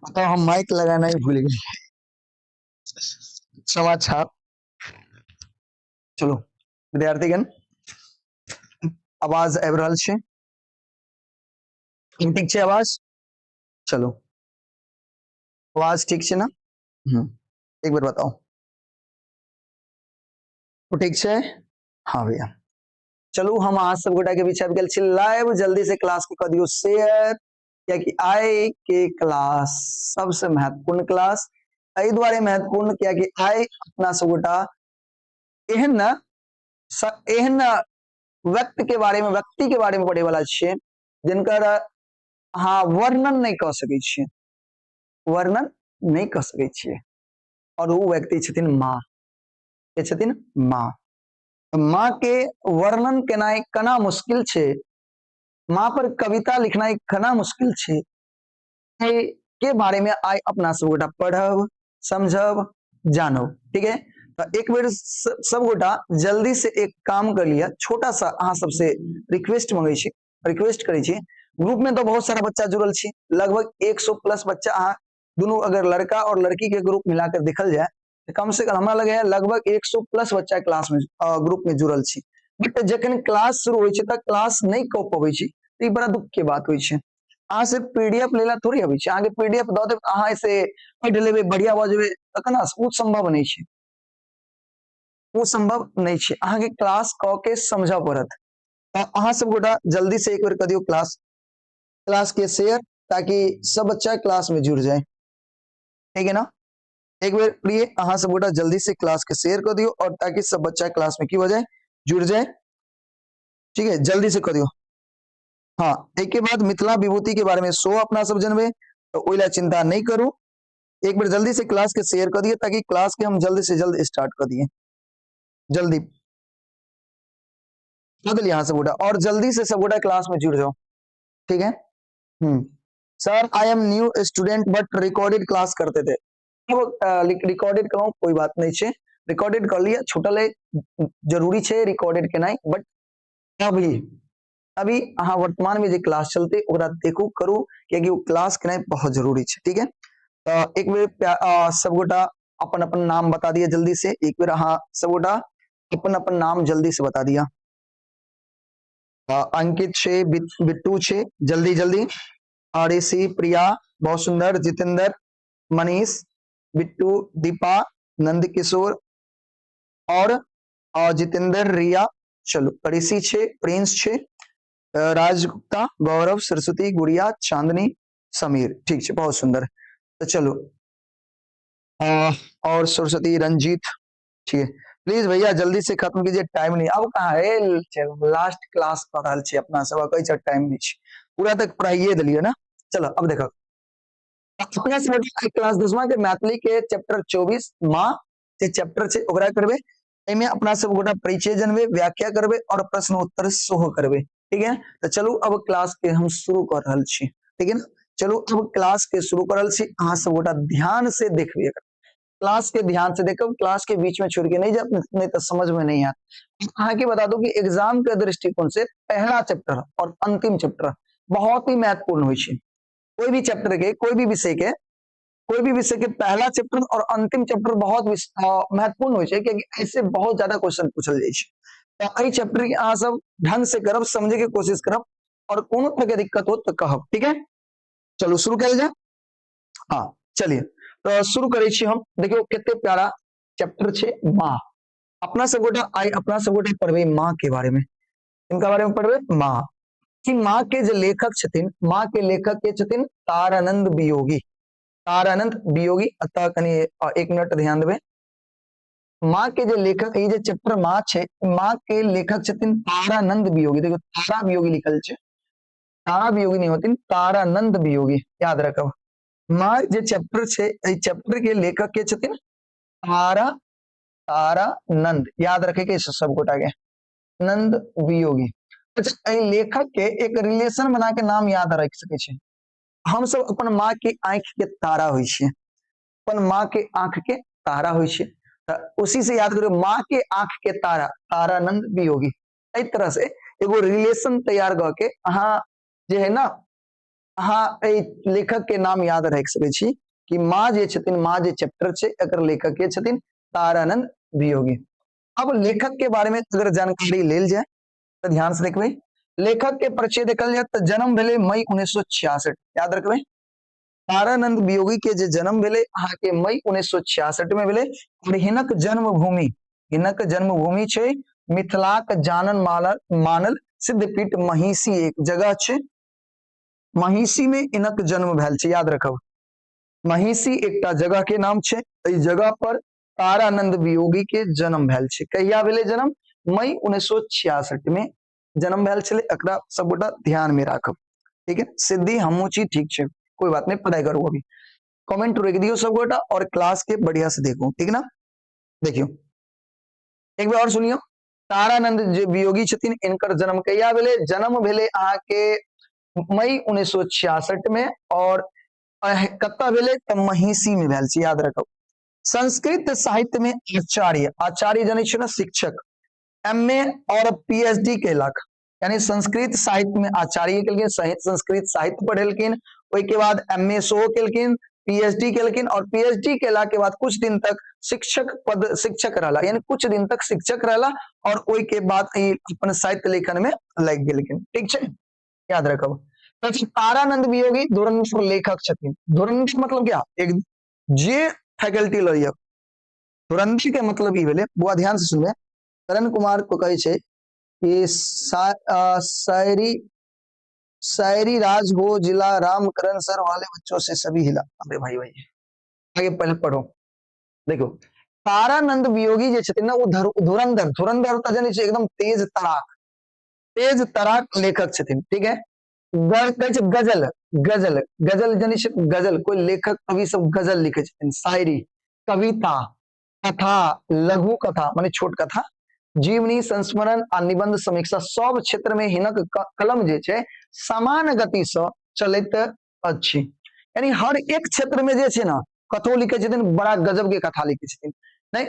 तऽ हम माइक लगेनाइ भूलि गेलियै। समाचार। चलू विद्यार्थीगण, आवाज आबि रहल छै? ठीक छै आवाज? चलू, आवाज ठीक छै ने? एक बेर बताउ, ठीक छै? हाँ भैया। चलू, हम अहाँ सब गोटा के बीच आबि गेल छी लाइव। जल्दी से क्लास के कऽ दियौ शेयर, कियाकि आइ के क्लास सबसे महत्वपूर्ण क्लास। एहि दुआरे महत्वपूर्ण कियाकि आइ अपना सब गोटा एहन न एहन व्यक्ति के बारे में, व्यक्ति के बारे में पढ़े वाला छियै जिनकर अहाँ वर्णन नहि कऽ सकै छियै, वर्णन नहि कऽ सकै छियै। और ओ व्यक्ति छथिन माँ। के छथिन? माँ। माँ के वर्णन केनाइ केना मुश्किल छै, माँ पर कविता लिखनाइ केना मुश्किल छै, के बारे में आइ अपना सब गोटा पढ़ब, समझब, जानब। ठीक है? तो एक बेर सब गोटा जल्दी से एक काम कर लिया, छोटा सा अहाँ सबसे रिक्वेस्ट मंगे छी, रिक्वेस्ट करै छी। ग्रुप में तो बहुत सारा बच्चा जुड़ल छी, लगभग 100 प्लस बच्चा। अहाँ दुनू अगर लड़का और लड़की के ग्रुप मिलाकर देखल जाए तऽ कम से कम हमरा लगे है लगभग 100 प्लस बच्चा क्लास में, ग्रुप में जुड़ल छी। बट जखन क्लास शुरू होइ छै तऽ क्लास नहि कऽ पबै छी, तऽ ई बड़ा दुख के बात होइ छै। अहाँ सिर्फ पीडीएफ लेला थोड़ी अबै छै। अहाँके पीडीएफ दऽ देब, अहाँ से पढ़ि लेबै, बढ़िया भऽ जेबै, तऽ केना? ओ सम्भव नहि छै, ओ सम्भव नहि छै। अहाँके क्लास कऽ के समझऽ पड़त। तऽ अहाँ सब गोटा जल्दी से एक बेर कऽ दियौ क्लास, क्लास के शेयर, ताकि सब बच्चा क्लास में जुड़ जाए। ठीक है ना? एक बेर प्रिय अहाँ सब गोटा जल्दी से क्लास के शेयर कर दियो और ताकि सब बच्चा क्लास में की हो जाए, जुड़ जाए। ठीक है? जल्दी से कर दियो। हाँ, एक के बाद मिथिला विभूति के बारे में सो अपना सब जनबे, तो ओहि ला चिंता नहीं करू। एक बार जल्दी से क्लास के शेयर कर दिए ताकि क्लास के हम जल्दी से जल्द स्टार्ट कर दिए। जल्दी कर दिए यहाँ सब गोटा और जल्दी से सब गोटा क्लास में जुड़ जाओ। ठीक है? Sir, I am new student but recorded class करते थे। अब रिकॉर्डेड करो, कोई बात नहीं छे। रिकॉर्डेड कर लिया, छूटल है, जरूरी छे रिकॉर्डेड केनाइ। बट अभी अभी अहाँ वर्तमान में जे क्लास चलते ओकरा देखू, करू, कियाकि ओ क्लास केनाइ बहुत जरूरी छे। ठीक है? तो एक बेर सब गोटा अपन अपन नाम बता दिया जल्दी से। एक बेर अहाँ सब गोटा अपन अपन नाम जल्दी से बता दिया। अंकित छे, बिट्टू छे, जल्दी जल्दी। आरएसी, प्रिया, बहुत सुंदर, जितेंद्र, मनीष, बिट्टू, दीपा, नंद किशोर और जितेंद्र, रिया। चलो, ऋषि छे, प्रिंस छे, राज गुप्ता, गौरव, सरस्वती, गुड़िया, चांदनी, समीर। ठीक है, बहुत सुंदर। तो चलो, और सरस्वती, रंजीत। ठीक है, प्लीज भैया जल्दी से खत्म कीजिए, टाइम नहीं। अब कहाँ है? लास्ट क्लास कर रहल छी अपना सब, कहै छै टाइम नहीं छै। पूरा तक पढ़ाइए दिलियै ना। चलो, अब देखो, अपना सब क्लास 10वां के मैथिली के चैप्टर 24 माँ जे चैप्टर छै ओकरा करबे। एहिमे अपना सब गोटा परिचय जनबे, व्याख्या करबे और प्रश्न उत्तर सेहो करबे। ठीक है? तो चलू, अब क्लास के हम शुरू कर रहल छी। ठीक है ना? चलू, अब क्लास के शुरू कर रहल छी। अहाँ सब गोटा ध्यान से देखबे, क्लास के ध्यान से देखब, क्लास के बीच में छोड़ के नहीं जाब, नहीं तो समझ में नहीं आत। अहाँ के बता दू कि एग्जाम के दृष्टिकोण से पहला चैप्टर और अंतिम चैप्टर बहुत ही महत्वपूर्ण होइ छै। कोई भी चैप्टर के, कोई भी विषय के, कोई भी विषय के पहला चैप्टर और अंतिम चैप्टर बहुत महत्वपूर्ण होइ छै, कियाकि ऐसे बहुत ज्यादा क्वेश्चन पूछल जाइ छै। तऽ एहि चैप्टर के अहाँ सब ढंग से करब, समझे के कोशिश करब और कोनो तरह के दिक्कत हो तो कहब। ठीक है? चलू, शुरू कयल जाय। हाँ, चलिए, तो शुरू करै छी हम। देखियौ, कते प्यारा चैप्टर छै माँ। अपना सब गोटा आइ अपना सब गोटा पढ़बै माँ के बारे में। किनका बारे में पढ़बै? माँ। कि माँ के जे लेखक छथिन, माँ के लेखक के छथिन? तारानंद वियोगी। तारानंद वियोगी। अतः कनि एक मिनट ध्यान देबै। माँ के जे लेखक, ई जे चैप्टर माँ छै, माँ के लेखक छथिन तारानंद वियोगी। देखियौ, तारा वियोगी लिखल छै, तारा वियोगी नहीं होथिन, तारानंद वियोगी, याद रखब। माँ जे चैप्टर छै, एहि चैप्टर के लेखक के छथिन? तारा तारानंद, याद रखे के सब गोटा के, नंद वियोगी। अच्छा, एहि लेखक के एक रिलेशन बना के नाम याद रख सके छै हम सब। अपन माँ के आंखि के तारा होइ छै, अपन माँ के आंख के तारा होइ छै, तऽ उसी से याद करियौ, माँ के आंख के तारा, तारानंद वियोगी। एहि तरह से एगो रिलेशन तैयार कऽ के अहाँ जे है ना, अहाँ एहि लेखक के नाम याद राखि सकै छी कि माँ जे छथिन, माँ जे चैप्टर छै एकर लेखक के छथिन तारानंद वियोगी। अब लेखक के बारे में अगर जानकारी लेल जाए तो ध्यान से देखबै, लेखक के परिचय देखल जाए तो जन्म भेलै मई 1966, याद रखबै तारानंद वियोगी के जे जन्म भेलै अहाँ के मई 1966 में भेलै। और हिनक जन्मभूमि छै मिथिलाक जानन मानल सिद्धपीठ महिषी एक जगह छै, महिषी में हिनक जन्म भेल छै, याद रखब महिषी एकटा जगह के नाम छै, एहि जगह पर तारानंद वियोगी के जन्म भेल छै। कहिया भेलै जन्म? मई 1966 में जन्म भेल छलै, एकरा सबगोटा ध्यान में राखब, ठीक है। सिद्धि हमहूँ छी, ठीक छै, कोई बात नहीं, पढ़ाई करू अभी, कमेंट रोक दियो सबगोटा और क्लास के बढ़िया से देखो, ठीक ना। देखियो एक बार और सुनियो, तारानंद जे वियोगी छथिन इनकर जन्म कहिया भेलै? जन्म भेलै अहाँ के मई 1966 में और कतऽ भेलै? तऽ महिषी में भेल छै, याद रखब। संस्कृत साहित्य में आचार्य, आचार्य जानै छियै ने, शिक्षक, एम ए और पी एच डी केलक, यानी संस्कृत साहित्य में आचार्य केलखिन, संस्कृत साहित्य पढ़ेलखिन, ओहिके बाद एम ए सेहो केलखिन, पी एच डी केलखिन और पी एच डी केला के बाद कुछ दिन तक शिक्षक पद, शिक्षक रहला, यानी कुछ दिन तक शिक्षक रहला और ओहिके बाद ई अपन साहित्य लेखन में लागि गेलखिन, ठीक छै, याद रखब। तारानंद वियोगी धुरंधर लेखक छथिन। धुरंधर मतलब क्या? एक जे फैकल्टी लइए, धुरंधर के मतलब ई भेलै, बुआ ध्यान से सुनबै, करण कुमार को कहै छै कि शायरी शायरी राज हो जिला रामकरण सर वाले बच्चों से सभी हिला। अरे भाई भाई आगे पहले पढ़ो। देखो तारानंद वियोगी जे छथिन ना, वो धुरंधर, धुरंधर तऽ जानै छियै एकदम तेज तराक, तेज तराक लेखक छथिन, ठीक है। कहै छै गजल, गजल, गजल जानै छियै, गजल कोई लेखक कवि सब गजल लिखै छथिन, शायरी, कविता, कथा, लघु कथा माने छोट कथा, जीवनी, संस्मरण आ निबंध समीक्षा सब क्षेत्र में हिनक कलम जे छै समान गति से चलैत अछि। यानी हर एक क्षेत्र में जे छै ना, कथो लिखे छथिन बड़ा गजब के कथा लिखे छथिन, नहीं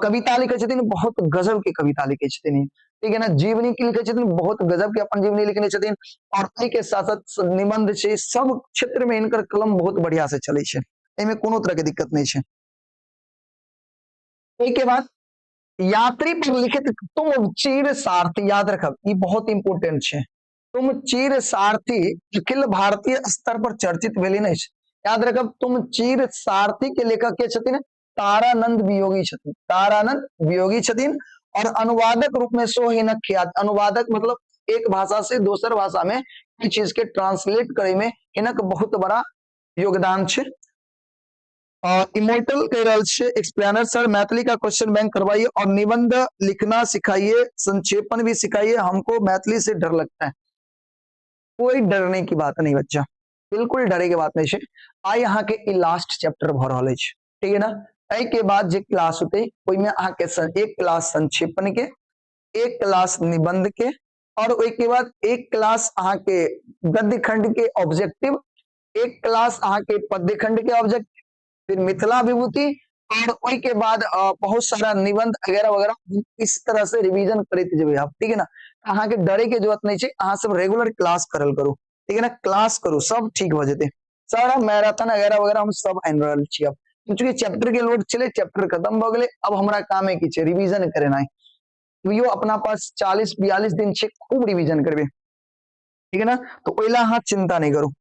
कविता लिखे छथिन बहुत गजब के कविता लिखे छथिन, ठीक है ना। जीवनी के लिखे छथिन बहुत गजब के अपन जीवनी लिखने छथिन और एहि के साथ साथ निबंध छै, सब क्षेत्र में हिनकर कलम बहुत बढ़िया से चलै छै, एहिमे कोनो तरह के दिक्कत नहीं छै। ओहि के बाद यात्री पर लिखित तुम चीर सारथी, याद रखब ई बहुत इंपोर्टेंट छै, तुम चीर सारथी अखिल भारतीय स्तर पर चर्चित भेलिन अछि। याद रखब तुम चीर सारथी के लेखक के छथिन? तारानंद वियोगी छथिन, तारानंद वियोगी छथिन। और अनुवादक रूप में सो हिनक ख्यात, अनुवादक मतलब एक भाषा से दोसर भाषा में कोई चीज के ट्रांसलेट करे में हिनक बहुत बड़ा योगदान छै। इमोर्टल कह रहल छै एक्सप्लेनर सर मैथिली का क्वेश्चन बैंक करवाइए और निबंध लिखना सिखाइए, संक्षेपण भी सिखाइए, हमको मैथिली से डर लगता है। कोई डरने की बात नहीं बच्चा, बिल्कुल डरे के बात नहीं छै। आइ अहाँ के ई लास्ट चैप्टर भऽ रहल अछि, ठीक है ना। एहि के बाद जे क्लास होते ओहिमे अहाँ के एक क्लास संक्षेपण के, एक क्लास निबंध के और ओहि के बाद एक क्लास अहाँ के गद्य खंड के ऑब्जेक्टिव, एक क्लास अहाँ के पद्य खंड के ऑब्जेक्टिव, फिर मिथिला विभूति और ओहि के बाद बहुत सारा निबंध वगैरह वगैरह, इस तरह से रिवीजन करैत जेबै आप, ठीक है ना। अहाँ के डरे के जरूरत नहीं छै, अहाँ सब रेगुलर क्लास करल करू, ठीक है ना, क्लास करू सब ठीक भऽ जेतै। सारा मैराथन वगैरह वगैरह हम सब आनि रहल छी। अब चूंकि चैप्टर के लोड छलै, चैप्टर खत्म भऽ गेलै, अब हमरा कामे की छै, रिवीजन करेनाइ। यो अपना पास 40-42 दिन छै, खूब रिवीजन करबै, ठीक है ना। तो ओहि ला अहाँ चिंता नहीं करू।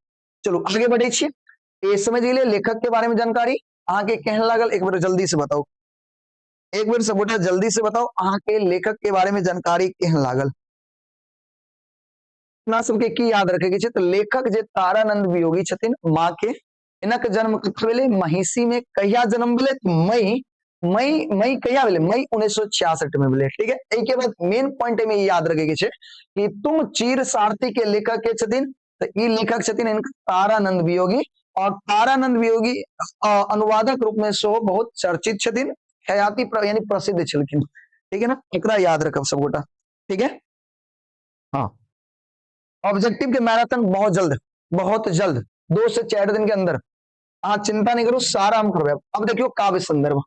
चलू आगे बढ़े छी। ये समझ गेलियै लेखक के बारे में जानकारी अहाँ के केहन लागल, एक बेर जल्दी से बताउ, एक बेर सबगोटा जल्दी से बताउ अहाँ के लेखक के बारे में जानकारी केहन लागल। अपना सबके की याद रखे के छै, तो लेखक जे तारानंद वियोगी छथिन माँ के, हिनक जन्म कतऽ भेलै? महिषी में। कहिया जन्म भेलै? मई, मई, मई कहिया भेलै? मई 1966 में भेलै, ठीक है। एहि के बाद मेन पॉइंट एहिमे याद रखे के छै कि तुम चीर सारथी के लेखक के छथिन, तऽ ई लेखक छथिन हिनकर तारानंद वियोगी। और तारानंद वियोगी अनुवादक रूप में सेहो बहुत चर्चित छथिन, ख्याति यानी प्रसिद्ध छलखिन, ठीक है ना। एकरा याद रखब सबगोटा, ठीक है। हाँ, ऑब्जेक्टिव के मैराथन बहुत जल्द, बहुत जल्द 2 से 4 दिन के अंदर, अहाँ चिंता नहीं करू, सारा हम करबै। अब देखियो काव्य संदर्भ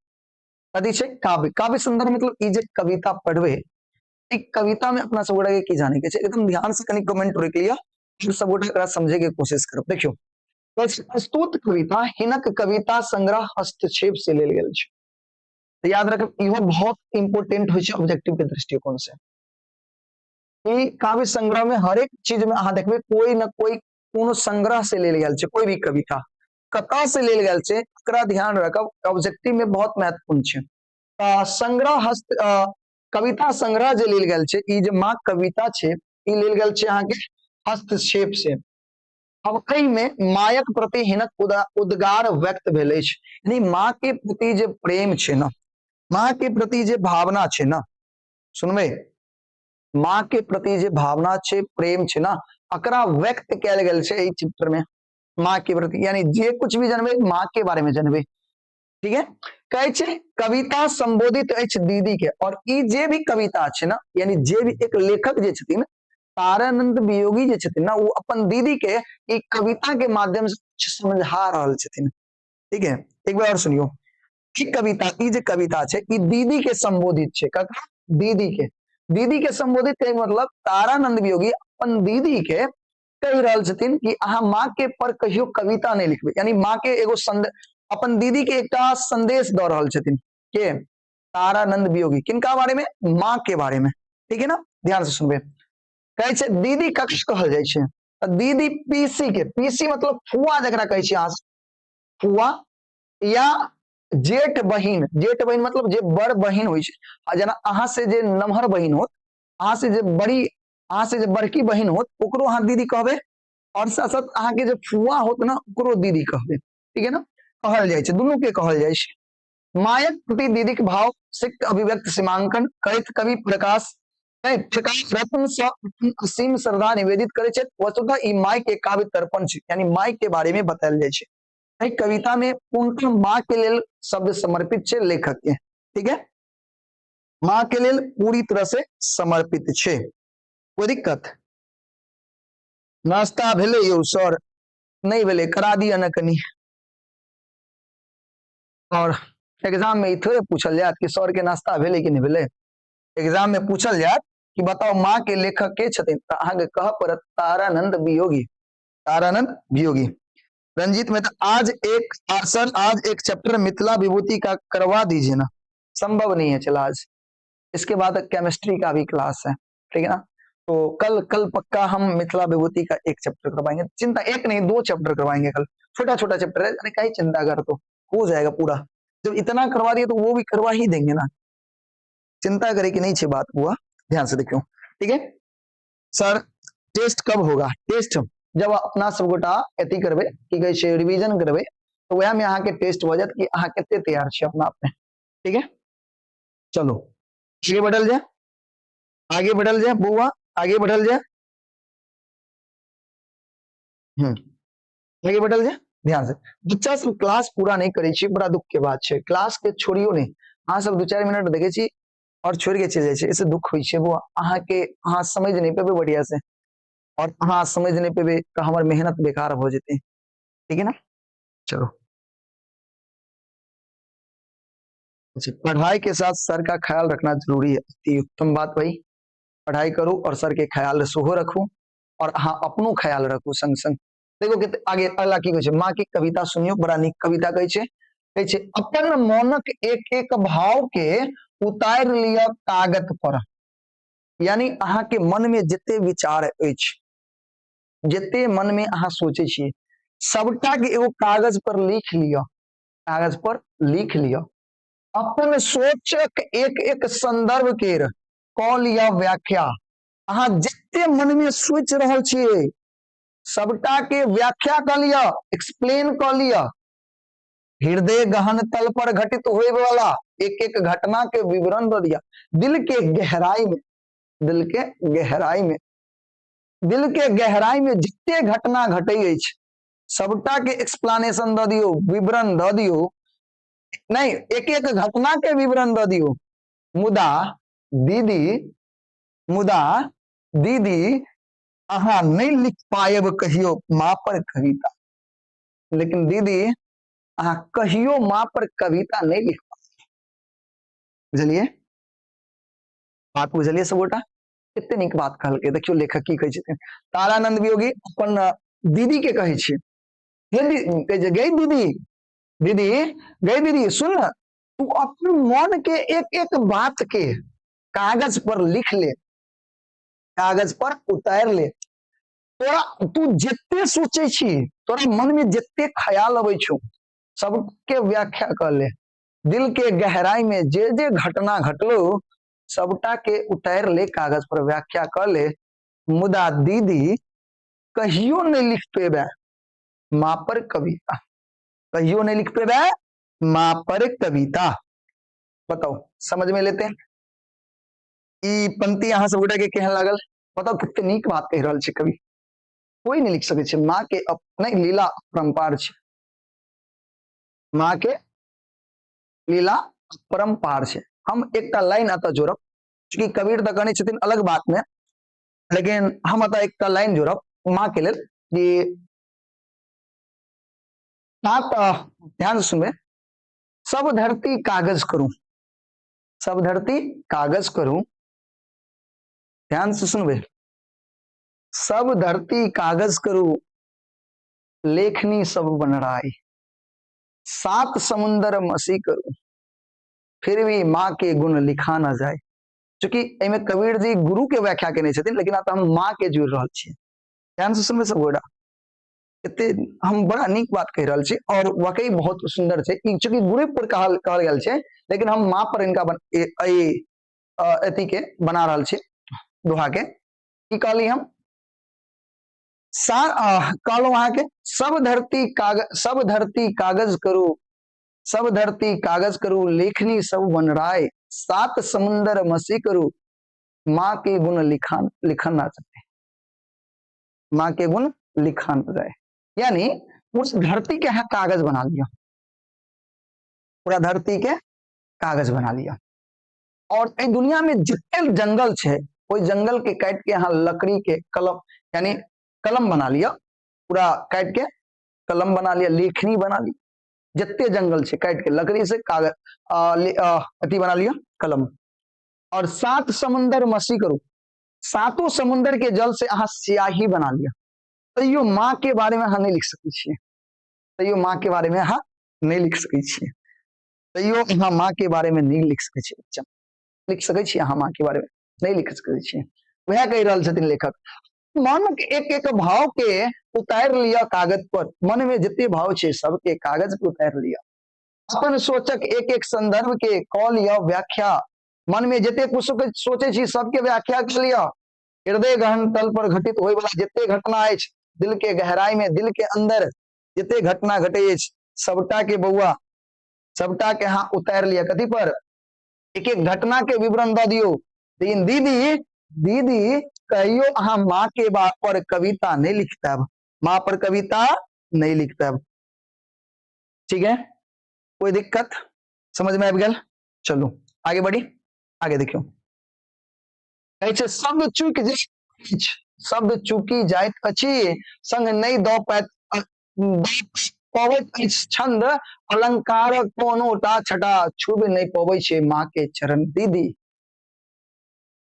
कथी छै। काव्य, काव्य संदर्भ मतलब ई जे कविता पढ़बै, एक कविता में अपना सब गोटा के की जाने के छै, एकदम ध्यान से कनी कमेंट रोकि लिअ। सब गोटे एकरा समझे के कोशिश करब। देखियौ, प्रस्तुत कविता हिनक कविता संग्रह हस्तक्षेप से लेल गेल छै। तऽ याद रखब, इहो बहुत इंपोर्टेंट होइ छै ऑब्जेक्टिव के दृष्टिकोण से। ई काव्य संग्रह में हरेक चीज में अहाँ देखबै कोई न कोई कोनो संग्रह से लेल गेल छै। कोई भी कविता कतऽ से लेल गेल छै, एकरा ध्यान रखब, ऑब्जेक्टिव में बहुत महत्वपूर्ण छै। संग्रह हस्त कविता संग्रह जे लेल गेल छै, ई जे माँ कविता छै, ई लेल गेल छै अहाँके हस्तक्षेप से। अब एहि में मायक प्रति हिनक उद्गार व्यक्त भेल अछि। यानी माँ के प्रति जे प्रेम छै ने, माँ के प्रति जे भावना छै ने, सुनबै, माँ के प्रति जे भावना छै, प्रेम छै ने, एकरा व्यक्त कयल गेल छै एहि चैप्टर में माँ के प्रति। यानी जे कुछ भी जनबै, माँ के बारे में जनबै, ठीक है। कहै छै कविता संबोधित अछि दीदी के, और ई जे भी कविता छै ने, यानी जे भी एक लेखक जे छथिन तारानंद वियोगी जे छथिन ने, वो अपन दीदी के ई कविता के माध्यम से कुछ समझा रहल छथिन, ठीक है। एक बार और सुनियो, ई कविता, ई जे कविता छै, ई दीदी के संबोधित छै। ककरा? दीदी के। दीदी के संबोधित के मतलब तारानंद वियोगी अपन दीदी के कहि रहल छथिन कि अहाँ माँ के पर कहियो कविता नहीं लिखबै। यानी माँ के एगो अपन दीदी के एकटा संदेश दऽ रहल छथिन के तारानंद वियोगी, किनका बारे में? माँ के बारे में, ठीक है ना। ध्यान से सुनबे। कहै छै दीदी कक्ष कहल जाइ छै, तऽ दीदी पीसी के, पीसी मतलब फुआ जकरा कहै छी अहाँ, फुआ या जेठ बहिन। जेठ बहिन मतलब जे बड़ बहिन होइ छै, आ जेना अहाँ से जे नमहर बहिन होत, अहाँ से जे बड़ी, अहाँ से जे बड़की बहिन होत, ओकरो अहाँ दीदी कहबै, और साथ साथ अहाँ के जे फुआ होत ना, ओकरो दीदी कहबै, ठीक है ना। कहल जाइ छै, दुनू के कहल जाइ छै। मायक प्रति दीदी के भाव सिक्त अभिव्यक्त सीमांकन करैत कवि प्रकाश नहीं, प्रकाश रत्न से अपन असीम श्रद्धा निवेदित करै छै। वस्तुतः ई माय के काव्य तर्पण छै, यानी माय के बारे में बतायल जाइ छै। एहि कविता में पूर्णतः माँ के लेल शब्द समर्पित छै लेखक के, ठीक है। माँ के लेल पूरी तरह से समर्पित छै। कोई दिक्कत? नाश्ता भेलै यौ सर? नहीं भेलै, करा दिअ ने कनी। और एग्जाम में ई थोड़े पूछल जायत कि सर के नाश्ता भेलै कि नहीं भेलै। एग्जाम में पूछल जायत कि बताओ माँ के लेखक के छथिन, तऽ अहाँके कहऽ पड़त तारानंद वियोगी। तारानंद वियोगी। रंजीत में तो आज एक सर आज एक चैप्टर मिथिला विभूति का करवा दीजिए ना। संभव नहीं है, चला आज इसके बाद केमिस्ट्री का भी क्लास है, ठीक है ना। तो कल कल पक्का हम मिथिला विभूति का एक चैप्टर करवाएंगे। चिंता, एक नहीं दो चैप्टर करवाएंगे कल, छोटा छोटा चैप्टर है, अरे कहीं चिंता कर तो हो जाएगा पूरा। जब इतना करवा दिए तो वो भी करवा ही देंगे ना, चिंता करे कि नहीं छे बात हुआ। ध्यान से देखियो, ठीक है। सर टेस्ट कब होगा? टेस्ट जब अपना सब गोटा अथी करबे, की कहै छै, रिवीजन करबे, तो वएह में अहाँके टेस्ट भऽ जायत कि अहाँ कते तैयार छी अपना आप में, ठीक है। चलो आगे बढ़ल जाए, आगे बढ़ल जाए बौआ, आगे बढ़ल जाए, आगे बढ़ल जाए। ध्यान से बच्चा सब क्लास पूरा नहीं करै छी, बड़ा दुख के बात छै। क्लास के छोड़ियो नहीं, अहाँ सब 2-4 मिनट देखे छी और छोड़ के चलि जाइ छी, एहिसँ दुख होइ छै बौआ अहाँके। अहाँ समझ नहीं पेबै बढ़िया से, और अहाँ समझ नहीं पेबै तऽ हमर मेहनत बेकार भऽ जेतै, ठीक है ना। चलो अच्छा, पढ़ाई के साथ सर का ख्याल रखना जरूरी है, अति उत्तम बात भाई। पढ़ाई करू और सर के ख्याल सेहो रखू, और अहाँ अपनो ख्याल रखू संग संग। देखो कि आगे अगला की कहै छै, माँ के कविता सुनियो, बड़ा नीक कविता कहै छै। कहै छै अपन मोनक एक एक भाव के उतारि लिअ कागत पर। यानी अहाँ के मन में जते विचार अछि, जते मन में अहाँ सोचे छियै, सबटा के एगो कागज पर लिख लिअ, कागज पर लिख लिअ। अपन सोचक एक एक संदर्भ केर कऽ लिअ व्याख्या। अहाँ जते मन में सोचि रहल छियै सबटा के व्याख्या कऽ लिअ, एक्सप्लेन कऽ लिअ। हृदय गहन तल पर घटित होए वाला एक एक घटना के विवरण दऽ दिया। दिल के गहराई में, दिल के गहराई में, दिल के गहराई में जते घटना घटै अछि सबटा के एक्सप्लेनेशन दऽ दियौ, विवरण दऽ दियौ। नहीं, एक एक घटना के विवरण दऽ दियौ। मुदा दीदी, मुदा दीदी अहाँ नहीं लिख पाएब कहियो माँ पर कविता। लेकिन दीदी अहाँ कहियो माँ पर कविता नहीं लिख पाएब। बुझलिए बात? बुझलिए सबगोटा? कते नीक बात कहलकै। देखियौ लेखक की कहै छथिन। तारानंद वियोगी अपन दीदी के कहै छै, हे कहै छै, गई दीदी, दीदी गई दीदी सुन न, तू अपन मन के एक एक बात के कागज पर लिख ले, कागज पर उतार ले। तोरा तू जते सोचे छी, तोरा मन में जते ख्याल अबै छौ, सबके व्याख्या कर ले। दिल के गहराई में जे जे घटना घटलो सबटा के उतार ले, कागज पर व्याख्या कर ले। मुदा दीदी कहियो नहीं लिख पेबे माँ पर कविता, कहियो नहीं लिख पेबे माँ पर कविता। बताओ समझ में लेते हैं ई पंक्ति अहाँ सब गोटा के केहन लागल? बताओ कते नीक बात कहि रहल छै कवि। कोई नहीं लिख सकै छै माँ के अपने लीला अपरंपार छै, माँ के लीला अपरंपार छै। हम एकटा लाइन एतऽ जोड़ब, चूँकि कबीर तऽ कहने छथिन अलग बात में, लेकिन हम एतऽ एकटा लाइन जोड़ब माँ के लेल कि ध्यान से सुनबे, सब धरती कागज करू, सब धरती कागज करू, ध्यान से सुनबे, सब धरती कागज करू, लेखनी सब बनराई, सात समुंदर मसी करू, फिर भी माँ के गुण लिखा न जाए। चूंकि एहिमे कबीर जी गुरु के व्याख्या केने छथिन, लेकिन आब हम माँ के जुड़ रहल छी। ध्यान से सुनबे सब गोटा, एते हम बड़ा नीक बात कहि रहल छी और वाकई बहुत सुंदर छै। ई चूंकि गुरु पर कहल कहल गेल छै, लेकिन हम माँ पर इनका बन, ए, ए, अथी के बना रहल छी दोहा के। की कहली हम? कहलहुँ अहाँके सब धरती कागज, सब धरती कागज करू, सब धरती कागज करू, लेखनी सब बनराय, सात समुंदर मसी करू, माँ के गुण लिखान लिखन ना चाहे, माँ के गुण लिखा न जाए। यानी उस धरती के अहाँ कागज बना लिया, पूरा धरती के कागज बना लिया, और एहि दुनिया में जितने जंगल छै ओहि जंगल के काटि के अहाँ लकड़ी के कलम, यानी कलम बना लिया, पूरा काटि के कलम बना लिया, लेखनी बना लिया, जते जंगल छै काटि के लकड़ी से कागज अथी बना लिया कलम। और सात समुंदर मसी करू, सातों समुंदर के जल से अहाँ स्याही बना लिया, तैयो माँ के बारे में अहाँ नहीं लिख सकै छियै, तैयो माँ के बारे में अहाँ नहीं लिख सकै छियै, तैयो अहाँ माँ के बारे में नहीं लिख सकै छियै। बच्चा लिख सकै छियै अहाँ माँ के बारे में नहीं लिख सकै छियै। वएह कहि रहल छथिन लेखक, मन के एक एक भाव के उतारि लिअ कागज पर, मन में जते भाव छै सबके कागज पर उतारि लिअ, अपन सोचक एक एक संदर्भ के कऽ लिअ व्याख्या, मन में जते कुछ सोचे छी सबके व्याख्या कऽ लिअ, हृदय गहन तल पर घटित होय वाला जते घटना अछि, दिल के गहराई में दिल के अंदर जते घटना घटे अछि सबटा के बौआ सबटा के अहाँ उतारि लिअ कथी पर, एक एक घटना के विवरण दऽ दियौ। लेकिन दीदी, दीदी कहियो अहाँ माँ के पर कविता नहीं लिख पायब, माँ पर कविता नहीं लिख पायब। ठीक है, कोई दिक्कत समझ में आबि गेल? चलू आगे बढ़ी, आगे देखियौ। कहै छै शब्द चूकि जाइत, शब्द चूकि जाइत अछि, संग नहि दऽ पायत पबैत अछि छंद, अलंकारक कोनो टा छटा छुबि नहि पबै छै माँ के चरण। दीदी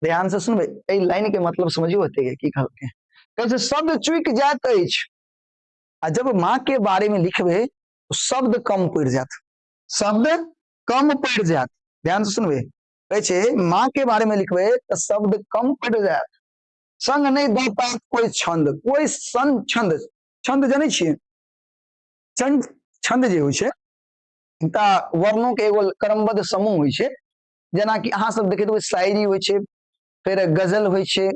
ध्यान से सुनबै, एहि लाइन के मतलब समझियो होते की कहलकै। कहै छै शब्द चूकि जाइत अछि, आ जब माँ के बारे में लिखबै तो शब्द कम पड़ि जायत, शब्द कम पड़ि जायत। ध्यान से सुनबै, कहै छै माँ के बारे में लिखबै तो शब्द कम पड़ि जायत, संग नहि दऽ पायत कोइ छंद, कोइ सन छंद, छंद जनै छियै? छंद, छंद जे होइ छै एकटा वर्णों के एगो क्रमबद्ध समूह होइ छै। जेनाकि अहाँ सब देखैत हेबै शायरी होइ छै, फेर गजल होइ छै,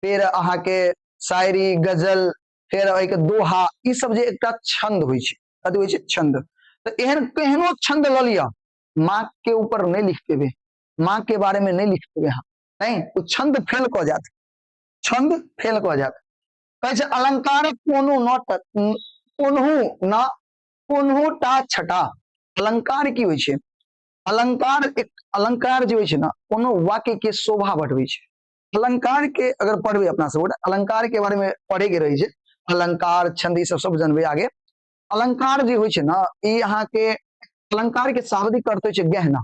फेर अहाँके शायरी गजल, फेर ओहिके दोहा, ई सब जे एकटा छंद होइ छै, कथी होइ छै? छंद। तऽ एहन केहनो छंद लऽ लिअ, माँ के ऊपर नहि लिख पेबै, माँ के बारे में नहि लिख पेबै अहाँ, नहि, ओ छंद फेल कऽ जायत, छंद फेल कऽ जायत। कहै छै अलंकार कोनो न कोनहु न कोनहु टा छटा। अलंकार की होइ छै? अलंकार एक अलंकार जे होइ छै ने, कोनो वाक्य के शोभा बढ़बै छै। अलंकार के अगर पढ़बै अपना सब गोटा, अलंकार के बारे में पढ़े के रहै छै, अलंकार छंद ई सब सब जनबै आगे। अलंकार जे होइ छै ने, ई अहाँके अलंकार के शाब्दिक अर्थ होइ छै गहना।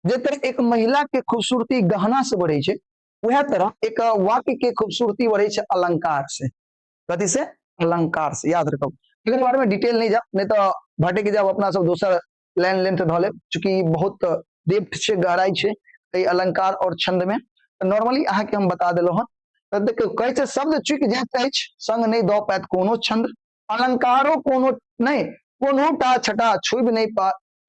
जे तरह एक महिला के खूबसूरती गहना से बढ़ै छै, वएह तरह एक वाक्य के खूबसूरती बढ़े छै अलंकार से। कथी से? अलंकार से। याद रखब, एकर बारे में डिटेल नहीं जाब, नहीं तो भटक जाब अपना सब दोसर लाइन लेंथ धऽ लेब, चूंकि बहुत डेप्थ छै, गहराई छै एहि अलंकार और छंद में। नॉर्मली अहाँके हम बता देलहुँ हन। तऽ देखियौ, कहै छै शब्द चुकि जाइत अछि, संग नहि दऽ पायत कोनो छंद, अलंकारो कोनो नहि, कोनो टा छटा छुबि नहि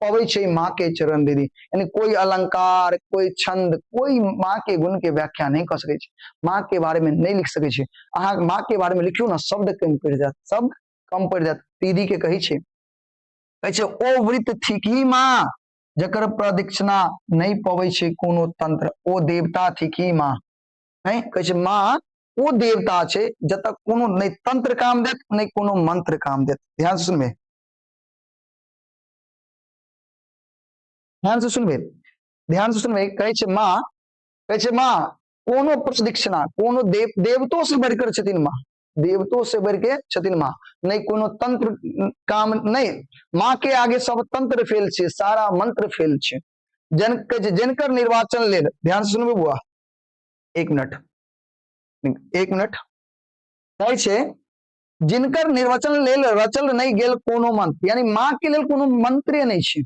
पबै छै माँ के चरण दीदी। यानी कोई अलंकार, कोई छंद, कोई माँ के गुण के व्याख्या नहीं कर सकै छै, माँ के बारे में नहीं लिख सकै छै। अहाँ माँ के बारे में लिखियौ ने, शब्द कम पड़ि जायत, शब्द कम पड़ि जायत। दीदी के कहै छै, कहै छै ओ वृत्त थिकी माँ जकर प्रदक्षिणा नहीं पबै छै कोनो तंत्र, ओ देवता थिकी माँ। नहीं कहै छै माँ ओ देवता छै जतऽ कोनो नहि तंत्र काम देत, नहि कोनो मंत्र काम देत। ध्यान से सुनबै, ध्यान से सुनबै, ध्यान से सुनबै। कहै छै माँ, कहै छै माँ कोनो प्रदक्षिणा, कोनो देवतो से बढ़िकर छथिन माँ, देवतो से बढ़ के छथिन माँ। नहीं कोनो तंत्र काम नहीं, माँ के आगे सब तंत्र फेल छै, सारा मंत्र फेल छै। जन कहै छै जिनकर निर्वाचन लेल, ध्यान से सुनबै बुआ, एक मिनट, एक मिनट। कहै छै जिनकर निर्वाचन लेल रचल नहीं गेल कोनो मंत्र, यानी माँ के लेल कोनो मंत्रे नहीं छै।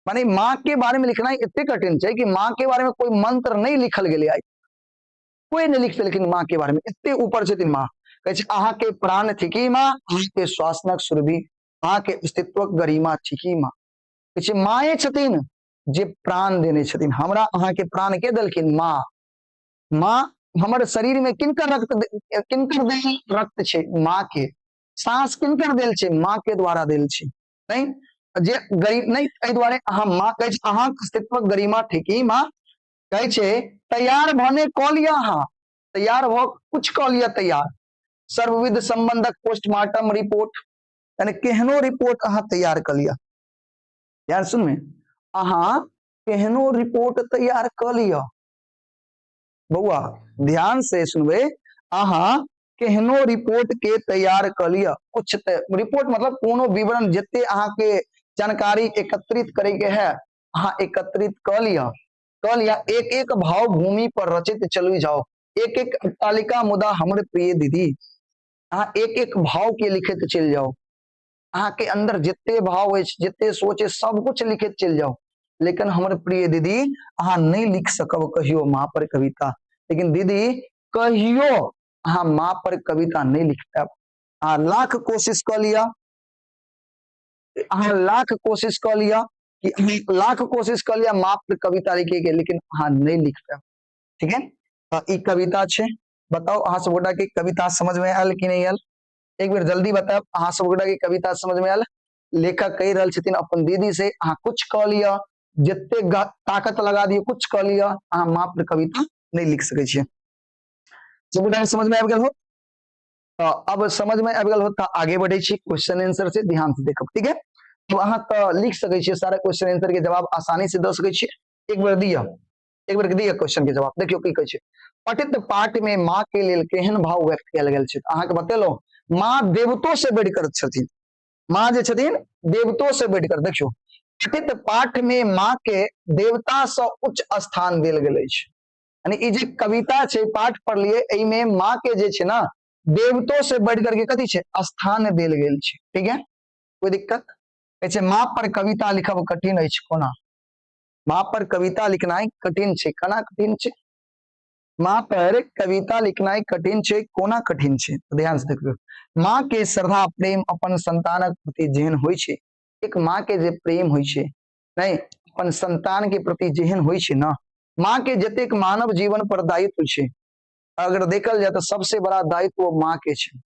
माने माँ के बारे में लिखना एते कठिन छै कि माँ के बारे में कोई मंत्र नहीं लिखल गेलै, आइ कोई नहीं लिख लेकिन माँ के बारे में एते ऊपर छथिन माँ। कहै छै अहाँ के प्राण थिकी माँ, अहाँ के श्वासनक सुरभि, अहाँ के अस्तित्वक गरिमा थिकी माँ। कहै छै माए छथिन जे प्राण देने छथिन हमरा, अहाँ के प्राण के देलखिन? माँ। माँ हमर शरीर में किनकर रक्त, किनकर देल रक्त छै? माँ के। सांस किनकर देल छै? माँ के द्वारा देल छै। नहीं जे गरीब नहीं, एहि दुआरे अहाँ माँ कहै छै अहाँक अस्तित्वक गरिमा ठीकी माँ। कहै छै तैयार भने कऽ लिअ, अहाँ तैयार भऽ कुछ कऽ लिअ तैयार, सर्वविध संबंधक पोस्टमार्टम रिपोर्ट, यानी केहनो रिपोर्ट अहाँ तैयार कऽ लिअ। ध्यान सुनमे, अहाँ केहनो रिपोर्ट तैयार कऽ लिअ बौआ, ध्यान से सुनबै, अहाँ केहनो रिपोर्ट के तैयार कऽ लिअ, कुछ रिपोर्ट मतलब कोनो विवरण, जते अहाँके जानकारी एकत्रित करे के है अहाँ एकत्रित कऽ लिअ, कऽ लिअ। एक एक भाव भूमि पर रचित चलू जाओ, एक एक अट्टालिका मुदा हमर प्रिय दीदी, अहाँ एक एक भाव के लिखैत चलि जाओ, अहाँ के अंदर जते भाव अछि, जते सोच अछि, सब कुछ लिखैत चलि जाओ, लेकिन हमर प्रिय दीदी अहाँ नहीं लिख सकब कहियो माँ पर कविता। लेकिन दीदी कहियो अहाँ माँ पर कविता नहीं लिख पायब। अहाँ लाख कोशिश कऽ लिअ, अहाँ लाख कोशिश कऽ लिअ कि अहाँ लाख कोशिश कऽ लिअ माँ पर कविता लिखे के, लेकिन अहाँ नहीं लिख पायब। ठीक है, तऽ ई कविता छै। बताउ अहाँ सब गोटा के कविता समझ में आयल कि नहीं आयल? एक बेर जल्दी बतायब अहाँ सब गोटा के कविता समझ में आयल? लेखक कहि रहल छथिन अपन दीदी से अहाँ कुछ कऽ लिअ, जते ताकत लगा दियौ, कुछ कऽ लिअ, अहाँ माँ पर कविता नहीं लिख सकै छियै। सब गोटा के समझ में आबि गेल हो? तऽ अब समझ में आबि गेल हो तऽ आगे बढ़े छी क्वेश्चन आंसर से, ध्यान से देखब। ठीक है, तो अहाँ तऽ लिख सकै छियै सारा क्वेश्चन आंसर के जवाब आसानी से दऽ सकै छियै। एक बेर दिअ, एक बेर दिअ क्वेश्चन के जवाब। देखियौ की कहै छै, पठित पाठ में माँ के लेल केहन भाव व्यक्त कयल गेल छै? अहाँके बतेलहुँ माँ देवतो से बढ़िकर छथिन, माँ जे छथिन देवतो से बढ़िकर। देखियौ पठित पाठ में माँ के देवता से उच्च स्थान देल गेल अछि। यानी ई जे कविता छै पाठ पढ़लियै, एहिमे माँ के जे छै ना देवतो से बढ़ करके कथी छै स्थान देल गेल छै। ठीक है, कोई दिक्कत? कहै छै माँ पर कविता लिखब कठिन अछि कोना? माँ पर कविता लिखनाइ कठिन छै, केना कठिन छै? माँ पर कविता लिखनाइ कठिन छै, कोना कठिन छै? ध्यान से देखियौ, माँ के श्रद्धा प्रेम अपन संतानक प्रति जेहन होइ छै, एक माँ के जे प्रेम होइ छै नहीं अपन संतान के प्रति जेहन होइ छै ना, माँ के जतेक मानव जीवन पर दायित्व छै, अगर देखल जाय तऽ सबसे बड़ा दायित्व माँ के छै।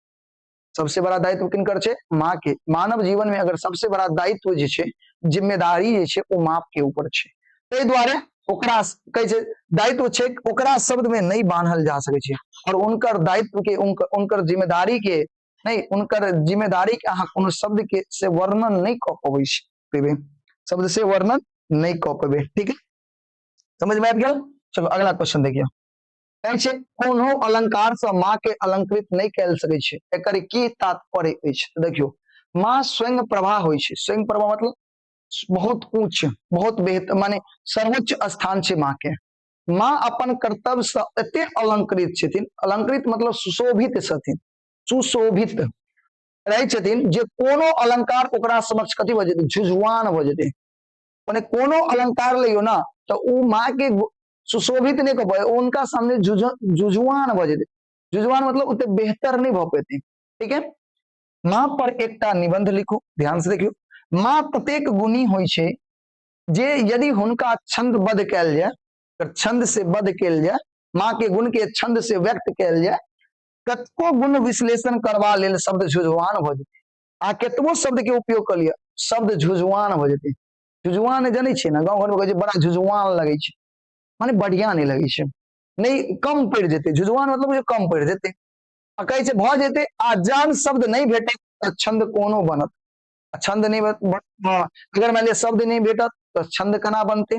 सबसे बड़ा दायित्व किनकर छै? माँ के। मानव जीवन में अगर सबसे बड़ा दायित्व जे छै, जिम्मेदारी जे छै, ओ माँ के ऊपर छै। ताहि दुआरे ओकरा कहै छै दायित्व छै, ओकरा शब्द में नहीं बान्हल जा सकै छै। और उनकर दायित्व के, उनकर जिम्मेदारी के नहीं, उनकर जिम्मेदारी के अहाँ कोनो शब्द के से वर्णन नहीं कऽ पबै छी, पेबै शब्द से वर्णन नहीं कऽ पेबै। ठीक है, समझ में आबि गेल? चलो अगला क्वेश्चन देखियौ। कहै छै कोनो अलंकार से माँ के अलंकृत नहीं कयल सकै छै, एकर की तात्पर्य अछि? तऽ देखियौ माँ स्वयं प्रभा होइ छै। स्वयं प्रभा मतलब बहुत ऊंच, बहुत बेहतर, माने सर्वोच्च स्थान छै माँ के। माँ अपन कर्तव्य से एते अलंकृत छथिन, अलंकृत मतलब सुशोभित छथिन, सुशोभित रहै छथिन जे कोनो अलंकार ओकरा समक्ष कथी भऽ जेतै, झुझुआन भऽ जेतै। मने कोनो अलंकार लियौ ना तऽ ओ माँ के सुशोभित नहि कऽ पाबै, उनका सामने झुझुआन भऽ जेतै। झुझुआन मतलब ओते बेहतर नहि भऽ पेतै। ठीक है, माँ पर एकटा निबंध लिखू, ध्यान से देखियौ। माँ ततेक गुणी होइ छै जे यदि हुनका छंदबद्ध कयल जाय, अगर छंद से बद्ध कयल जाय, माँ के गुण के छंद से व्यक्त कयल जाय, कतको गुण विश्लेषण करबा लेल शब्द झुझुआन भऽ जेतै। अहाँ केतबो शब्द के उपयोग कऽ लिअ, शब्द झुझुआन भऽ जेतै। झुझुआन जनै छियै ने, गाँव घरमे कहै छै बड़ा झुझुआन लगै छै, माने बढ़िया नहि लगै छै, नहि कम पड़ि जेतै। झुझुआन मतलब जे कम पड़ि जेतै। आ कहै छै भऽ जेतै। आ जहन शब्द नहि भेटत तऽ छंद कोनो बनत, आ छंद नहि, अगर मानि लिअ शब्द नहि भेटत तऽ छंद केना बनतै?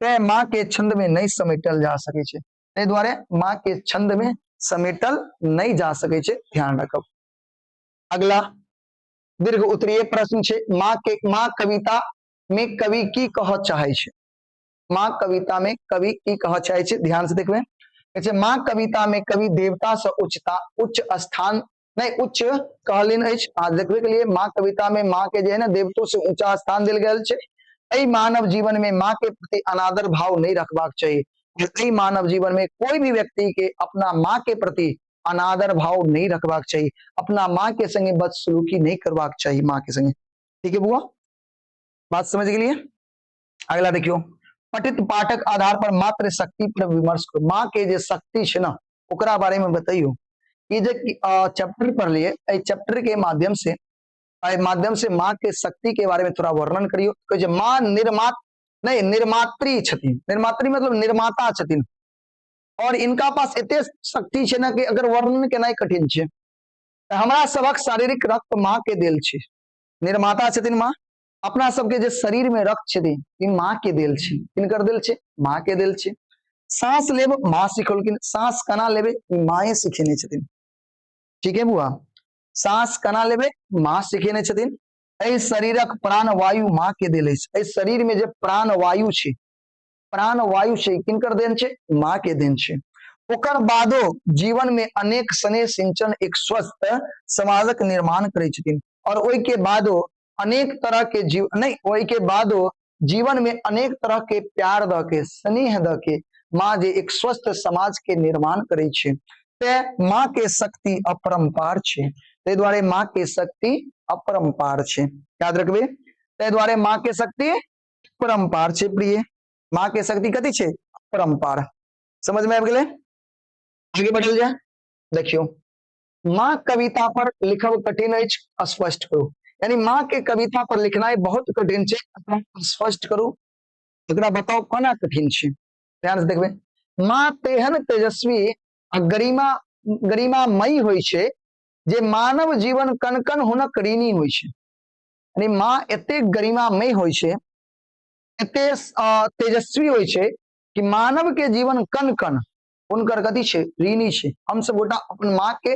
तैं माँ के छंद में नहि समेटल जा सकै छै। ताहि दुआरे माँ के छंद में समेटल नहि जा सकै छै, ध्यान रखब। अगला दीर्घ उत्तरीय प्रश्न छै, माँ के माँ कविता में कवि की कह चाहे छै? माँ कविता में कवि की कह चाहे छै? ध्यान से देखबै। कहै छै माँ कविता में कवि देवता से उच्चता उच्च स्थान नहीं उच्च कहलनि अछि। आ देखबे के लिए माँ कविता में माँ के जे है ना देवतो से ऊंचा स्थान देल गेल छै। एहि मानव जीवन में माँ के प्रति अनादर भाव नहीं रखबाक चाहिए। एहि मानव जीवन में कोई भी व्यक्ति के अपना माँ के प्रति अनादर भाव नहीं रखबाक चाहिए, अपना माँ के संगे बदसलूकी नहीं करबाक चाहिए माँ के संगे। ठीक है बुआ, बात समझ गेलिए? अगला देखियो, पठित पाठक आधार पर मात्र शक्ति पर विमर्श करू। माँ के जे शक्ति छै ना ओकरा बारे में बतैयो। ई जे चैप्टर पढ़लिए, एहि चैप्टर के माध्यम से, एहि माध्यम से माँ के शक्ति के बारे में थोड़ा वर्णन करियो। कहै छै माँ निर्मात नहीं निर्मात्री छथिन, निर्मात्री मतलब निर्माता छथिन, और इनका पास एते शक्ति छै ना कि अगर वर्णन केनाइ कठिन छै। तऽ हमरा सबक शारीरिक रक्त माँ के देल छै, निर्माता छथिन माँ। अपना सबके जे शरीर में रक्त छथिन ई माँ के देल छै। किनकर देल छै? माँ के देल छै। सांस लेब माँ सिखौलखिन, सांस केना लेबै ई माँए सिखेने छथिन। ठीक है बुआ, सांस केना लेबै माँ सिखेने छथिन। एहि शरीरक प्राण वायु माँ के देल अछि। एहि शरीर में जे प्राण वायु छै, प्राण वायु छै, किनकर देन छै? माँ के देन छै। ओकर बादो जीवन में अनेक स्नेह सिंचन एक स्वस्थ समाजक निर्माण करै छथिन, और ओहि के बादो अनेक तरह के जीव नहीं ओहि के बादो जीवन में अनेक तरह के प्यार द के, स्नेह द के माँ जे एक स्वस्थ समाज के निर्माण करै छै। ते माँ के शक्ति अपरंपार छै। ताहि दुआरे माँ के शक्ति अपरंपार छै, याद रखबे। ताहि दुआरे माँ के शक्ति अपरंपार छै प्रिय। माँ के शक्ति कथी छै? अपरंपार। समझ में आबि गेलै? आगे बढ़ल जाय। देखियौ, माँ कविता पर लिखब कठिन अछि, स्पष्ट करू। यानी माँ के कविता पर लिखनाइ बहुत कठिन छै, स्पष्ट करू, एकरा बताउ कोना कठिन छै। ध्यान से देखबै। माँ तेहन तेजस्वी आ गरिमा गरिमामयी होइ छै जे मानव जीवन कण कण हुनक ऋणी होइ छै। यानी माँ एतेक गरिमामयी होइ छै, एते तेजस्वी होइ छै कि मानव के जीवन कण कण हुनकर कथी छै? ऋणी छै। हम सब गोटा अपन माँ के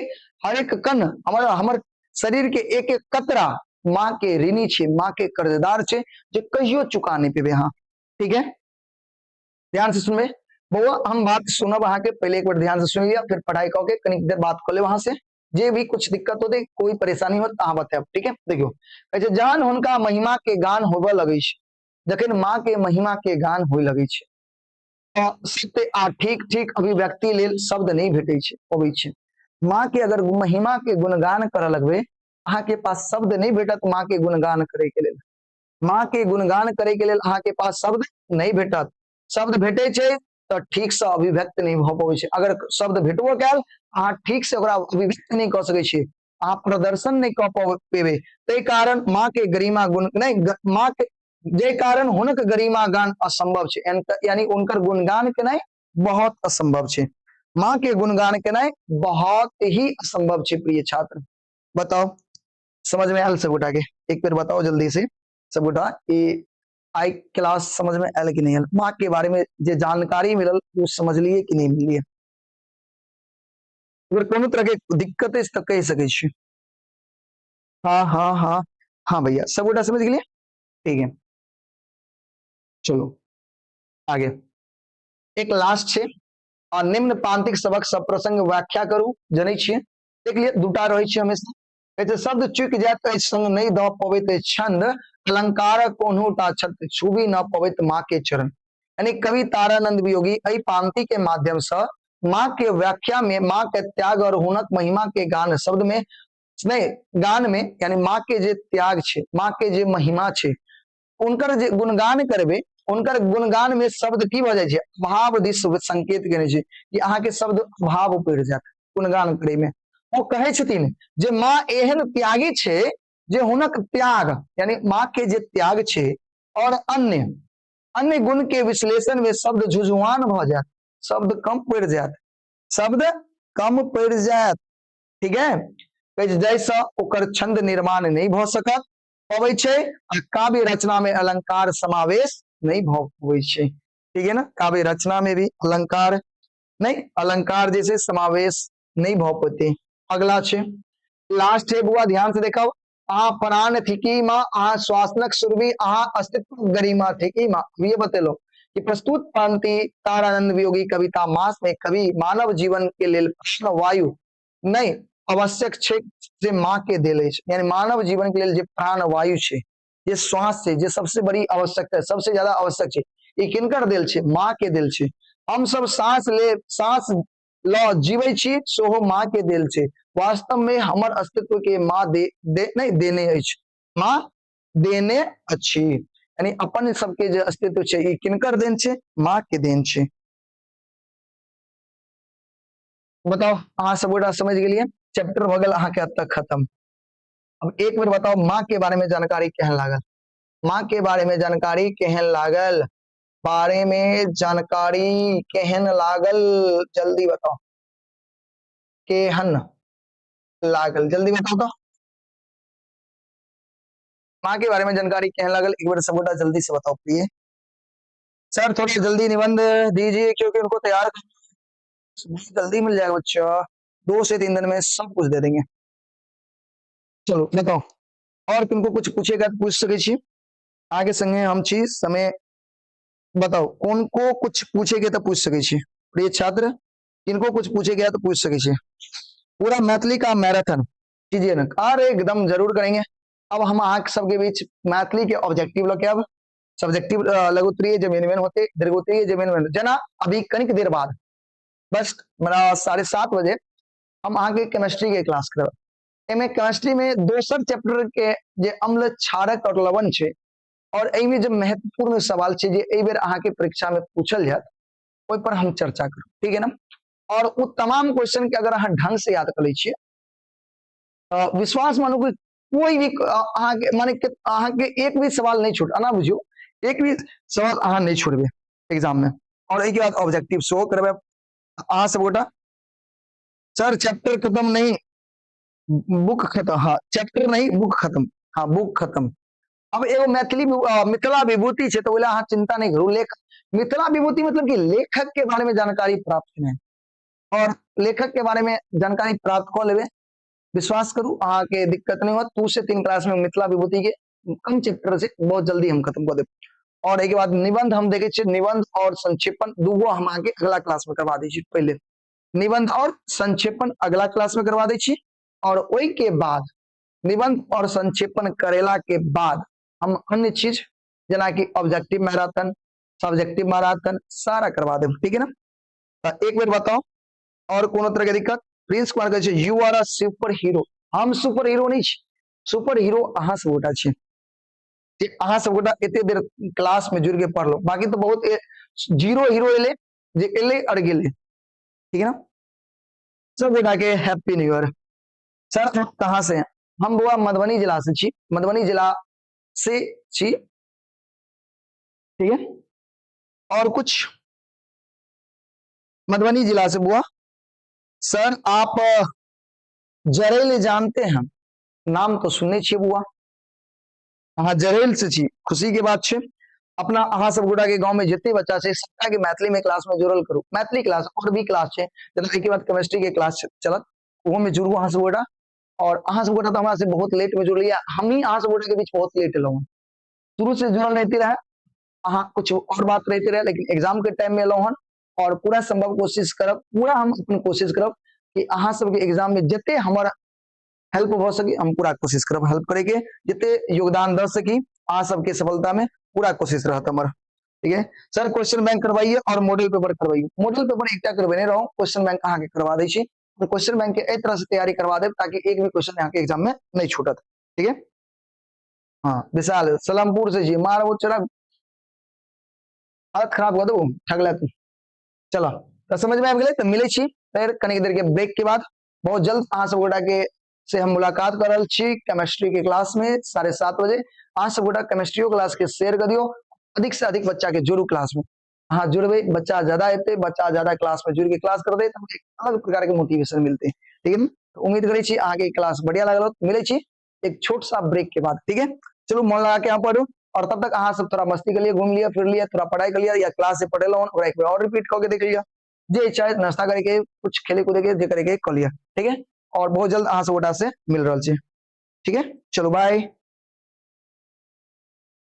हर एक कण, हमर हमर शरीर के एक एक कतरा माँ के ऋणी छै, माँ के कर्जदार छै, जे कहियो चुका नहीं पेबे अहाँ। ठीक है, ध्यान से सुनबे बौआ, हम बात सुनब अहाँ के, पहले एक बार ध्यान से सुन लिया, फिर पढ़ाई कऽ के कनी देर बात कऽ लेब अहाँ से। जे भी कुछ दिक्कत होते, कोई परेशानी होत, अहाँ बतायब। ठीक है, देखियौ, कहै छै जहन हुनका महिमा के गान होबऽ लगै छै, जखन माँ के महिमा के गान होय लगै छै, सत्य आ ठीक ठीक अभिव्यक्ति लेल शब्द नहीं भेटै छै, अबै छै। माँ के अगर महिमा के गुणगान करऽ लगबै, अहाँ के पास शब्द नहीं भेटत माँ के गुणगान करे के लेल। माँ के गुणगान करे के लेल अहाँ के पास शब्द नहीं भेटत। शब्द भेटै छै तऽ ठीक से अभिव्यक्त नहीं भऽ पबै छै। अगर शब्द भेटबो कयल, अहाँ ठीक से ओकरा अभिव्यक्त नहीं कऽ सकै छियै, अहाँ प्रदर्शन नहीं कऽ पेबै। ताहि कारण माँ के गरिमा गुण नहीं, माँ के जे कारण हुनक गरिमा गान असंभव छै, यानी हुनकर गुणगान केनाइ बहुत असंभव छै। माँ के गुणगान केनाइ बहुत ही असंभव छै। प्रिय छात्र, बताओ समझ में आयल सबगोटा के? एक बेर बताओ जल्दी से सबगोटा, ई आई क्लास समझ में आयल कि नहीं आयल? माँ के बारे में जे जानकारी मिलल वो समझलिए कि नहीं मिलिए? अगर कोनो तरह के दिक्कत अछि तऽ कहि सकै छी। हाँ हाँ हाँ हाँ भैया, सबगोटा समझ गेलिए? ठीक है, चलो आगे। एक लास्ट छै आ निम्न पांतिक सबक सब प्रसंग व्याख्या करू। जनै छियै, देख लिअ, दूटा रहै छै हमेशा। कहै छै शब्द चुकि जाइत अछि संग नहि दऽ पबैत अछि छंद, अलंकार कोनहु टा छत छुबि न पबैत माँ के चरण। यानी कवि तारानंद वियोगी एहि पांति के माध्यम से माँ के व्याख्या में माँ के त्याग और हुनक महिमा के गान शब्द में नहीं गान में, यानी माँ के जे त्याग छे, माँ के जे महिमा छे, उनकर जे गुणगान करबे, उनकर गुणगान में शब्द की भऽ जाइ छै, भाव दिस संकेत केने छै कि अहाँके शब्द भाव पड़ि जायत गुणगान करे में। ओ कहै छथिन जे माँ एहन त्यागी छै जे हुनक त्याग, यानी माँ के जे त्याग छै और अन्य अन्य गुण के विश्लेषण में शब्द झुझुआन भऽ जायत, शब्द कम पड़ि जायत, शब्द कम पड़ि जायत। ठीक है, कहै जाहिसँ ओकर छंद निर्माण नहि भऽ सकत पबै छै आ काव्य रचना में अलंकार समावेश नहीं भऽ पबै छै। ठीक है ना, काव्य रचना में भी अलंकार नहीं, अलंकार जैसे समावेश नहीं भऽ पेते। अगला छै लास्ट है बुआ, ध्यान से देखब। अहाँ प्राण थिकी माँ, अहाँ श्वासनक सुरभि, अहाँ अस्तित्व गरिमा थिकी माँ। ये बतेलो कि प्रस्तुत पांति तारानंद वियोगी कविता मास में कवि मानव जीवन के लेल प्रश्न वायु नहीं आवश्यक छै जे माँ के देल अछि, यानी मानव जीवन के लेल जे प्राण वायु छै, जे श्वास छै, जे सबसे बड़ी आवश्यकता, सबसे ज्यादा आवश्यक छै, ई किनकर देल छै? माँ के देल छै। हम सब सांस ले, सांस ल जीवे छी, सेहो माँ के देल छै। वास्तव में हमर अस्तित्व के माँ दे, दे नहीं देने अछि, माँ देने अछि, यानी अपन सबके जे अस्तित्व छै ई किनकर देन छै? माँ के देन छै। बताओ अहाँ सब गोटा समझ गेलियै? चैप्टर भऽ गेल अहाँके एतऽ खत्म। अब एक बेर बताओ माँ के बारे में जानकारी केहन लागल? माँ के बारे में जानकारी केहन लागल? बारे में जानकारी केहन लागल? जल्दी बताओ केहन लागल, जल्दी बताओ तो माँ के बारे में जानकारी केहन लागल, एक बार सब गोटा जल्दी से बताओ प्रिय। सर थोड़ा जल्दी निबंध दीजिए क्योंकि उनको तैयार जल्दी मिल जाएगा बच्चा, 2 से 3 दिन में सब कुछ दे देंगे। चलो बताओ और किनको कुछ पूछेगा तो पूछ सके छी, आगे संगे हम छी समय बताओ कौन को कुछ पूछेगा तो पूछ सके छी। प्रिय छात्र किनको कुछ पूछेगा तो पूछ सके छी। पूरा मैथिली का मैराथन कीजिए ना, अरे एकदम जरूर करेंगे। अब हम अहाँ सबके बीच मैथिली के ऑब्जेक्टिव लके अब सब्जेक्टिव लघुत्तरीय जे मेन मेन होते, दीर्घोत्तरीय जे मेन मेन, जना अभी कनिक देर बाद बस मेरा 7:30 बजे हम अहाँ के केमिस्ट्री के क्लास करब। एमे केमिस्ट्री में दोसर चैप्टर के जे अम्ल क्षारक और लवण छै और एहिमे जे महत्वपूर्ण सवाल छै जे एहि बेर अहाँ के परीक्षा में पूछल जायत ओहि पर हम चर्चा करब, ठीक है ना। और वो तमाम क्वेश्चन के अगर अहाँ ढंग से याद कर लै छियै तऽ विश्वास मानू कि कोई भी अहाँ के माने कि अहाँ के एक भी सवाल नहीं छूट, एना बुझियौ एक भी सवाल अहाँ नहीं छोड़बै एग्जाम में। और एहिके बाद ऑब्जेक्टिव सेहो करबै अहाँ सब गोटा। सर चैप्टर खत्म नहीं, बुक खत्म, हाँ चैप्टर नहीं बुक खत्म, हाँ बुक खत्म। अब एगो मैथिली मिथिला विभूति छै तऽ ओहि लए अहाँ चिंता नहीं करू। लेख मिथिला विभूति मतलब कि लेखक के बारे में जानकारी प्राप्त केनाइ और लेखक के बारे में जानकारी प्राप्त कऽ लेबै, विश्वास करू अहाँ के दिक्कत नहीं होत। 2 से 3 क्लास में मिथिला विभूति के कम चैप्टर से बहुत जल्दी हम खत्म कऽ देब। और एहिके बाद निबंध हम देखे छियै, निबंध और संक्षेपण दूगो हम अहाँके अगला क्लास में करवा दै छी। पहिले निबंध और संक्षेपण अगला क्लास में करवा दै छी और ओहि के बाद निबंध और संक्षेपण करेला के बाद हम अन्य चीज जेना कि ऑब्जेक्टिव मैराथन, सब्जेक्टिव मैराथन सारा करवा देब, ठीक है ना। तऽ एक बेर बताओ और कोनो तरह के दिक्कत? प्रिंस कुमार कहै छै you are a super hero. हम सुपर हीरो नहीं छी, सुपर हीरो अहाँ सब गोटा छी जे अहाँ सब गोटा एते देर क्लास में जुड़ के पढ़लो। बाकी तो बहुत जीरो हीरो एले जे एले और गेले, ठीक है ना। सब गोटा के हैप्पी न्यू ईयर। सर आप कहाँ से हैं? हम बुआ मधुबनी जिला से छी, मधुबनी जिला से छी, ठीक है। और कुछ? मधुबनी जिला से बुआ। सर आप जरेल जानते हैं? नाम तो सुनने छियै बुआ, अहाँ जरेल से छी, खुशी के बात छै। अपना अहाँ सब गोटा के गांव में जते बच्चा छै सबटा के मैथिली में क्लास में जुड़ल करू। मैथिली क्लास और भी क्लास छै, जेना एहिके बाद केमिस्ट्री के क्लास चलत, ओहो में जुड़ू अहाँ सब गोटा। और अहाँ सब गोटा तो हमरा से बहुत लेट में जुड़लियै, हम ही अहाँ सब गोटा के बीच बहुत लेट एलहुँ हँ। शुरू से जुड़ल रहते रहे अहाँ, कुछ और बात रहते रहे, लेकिन एग्जाम के टाइम में एलहुँ हन और पूरा संभव कोशिश करब, पूरा हम अपन कोशिश करब कि अहाँ सबके एग्जाम में जते हमर हेल्प भऽ सके हम पूरा कोशिश करब हेल्प करे के, जते योगदान दऽ सकी अहाँ सबके सफलता में पूरा कोशिश रहत हमर। ठीक है सर, क्वेश्चन बैंक करवाइए और मॉडल पेपर करवाइए। मॉडल पेपर एकटा करबेने रहूं, क्वेश्चन बैंक अहाँ के करवा दै छी। तो क्वेश्चन बैंक के एहि तरह से तैयारी करवा देब ताकि एक भी क्वेश्चन अहाँ के एग्जाम में नहीं छूटत। ठीक है, हाँ विशाल सलामपुर से जी, मार वो चला हालत खराब कर दो ठगला तू। चलो तो समझ में आबि गेलै, तो मिलै छी फेर कनिक देर के ब्रेक के बाद। बहुत जल्द अहाँ सब गोटा के से हम मुलाकात कर रहल छी केमिस्ट्री के क्लास में 7:30 बजे। अहाँ सब गोटा केमिस्ट्रियो क्लास के शेयर कर दियो, अधिक से अधिक बच्चा के जोड़ू क्लास में। अहाँ जुड़बै, बच्चा ज्यादा एतै, बच्चा ज्यादा क्लास में जुड़ के क्लास करतै तऽ एक अलग प्रकार के मोटिवेशन मिलतै। ठीक है ने? तो उम्मीद करै छी अहाँके क्लास बढ़िया लागल होत। मिलै छी एक छोट सा ब्रेक के बाद। ठीक है, चलू मन लगा के अहाँ पढ़ू, और तब तक अहाँ सब थोड़ा मस्ती कर लिया, घूम लिया, फिर लिया, थोड़ा पढ़ाई कर लिया, या क्लास से पढ़े लो एक बार और रिपीट करके देख लिया, जे इच्छा है नाश्ता करके कुछ खेले कूदे के जे करे के कर लिया। ठीक है, और बहुत जल्द अहाँ सब गोटा से मिल रहा है। ठीक है, चलो बाय।